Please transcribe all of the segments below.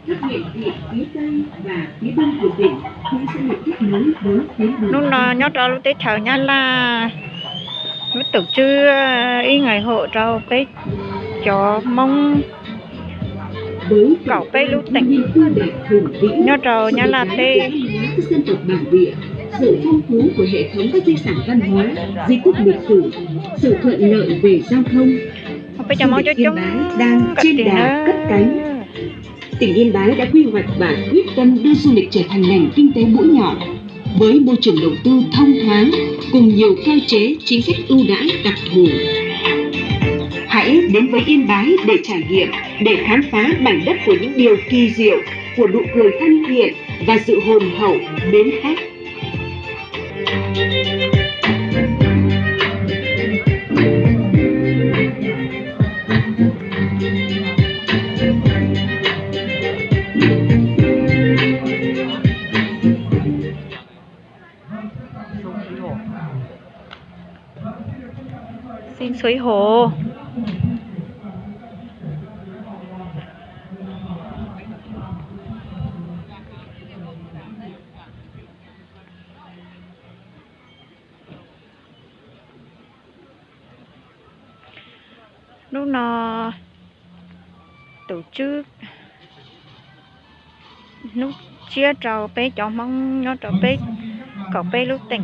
Các huyện, thị, phía Tây và phía Đông của tỉnh cũng sẽ được kết nối với tuyến đường Hnub no nyob rau lub teb chaws Nyab Laj, lub tổ chức ib ngày hội rau peb cov Hmoob kaum peb lub tỉnh nyob rau Nyab Laj teb. Với các hoạt động văn hóa, du lịch, văn hóa các dân tộc bản địa, sự phong phú của hệ thống các di sản văn hóa, di tích lịch sử, sự thuận lợi về giao thông. Peb cov Hmoob coob coob nkaus tiag na. Tỉnh Yên Bái đã quy hoạch và quyết tâm đưa du lịch trở thành ngành kinh tế mũi nhọn, với môi trường đầu tư thông thoáng, cùng nhiều cơ chế, chính sách ưu đãi đặc thù. Hãy đến với Yên Bái để trải nghiệm, để khám phá mảnh đất của những điều kỳ diệu, của nụ cười thân thiện và sự hồn hậu mến khách. Xin số hổ. Hnub no tổ chức hnub tsiab rau peb cov Hmoob nyob rau peb kaum peb lub tỉnh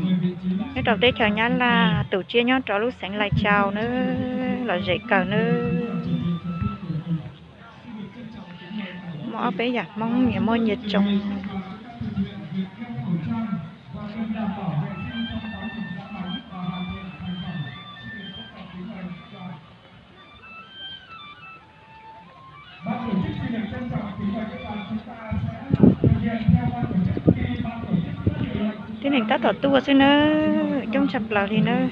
nyob rau teb chaws Nyab Laj, tổ chức nyob rau lub xeev Lai Châu na, lom zem kawg na. Muaj ob peb yam Hmoob nyias muaj nyias tsoom. Tib neeg tab tom tuaj xwb nawb, coob tshaj plaws li nawb.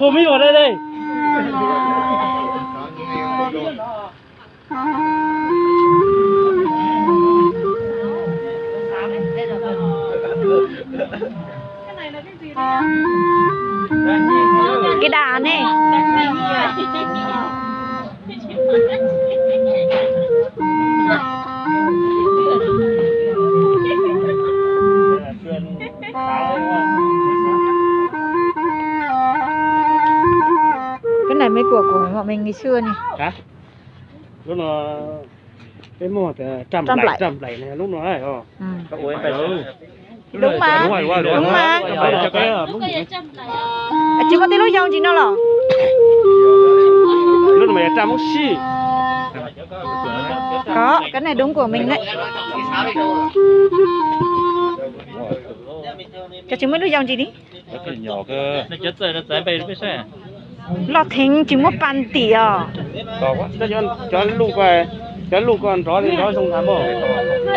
Không biết vào đây đây. Cái đà này. Cái này mới của của bọn mình ngày xưa này. Hả? Lub no peb muag tias raj nplaim, raj nplaim ne, lub no. Đúng mà. Đúng mà. Tsis muaj tej lub yau ntsis no los? Lub no mas yog raj Hmoob Sij. Có, cái này đúng của mình đấy. Cov tsis muaj lub yau ntsis ni. Loj theev tsis muaj pas tim os. Cov luj ko nrov nrov zoo ntag mog.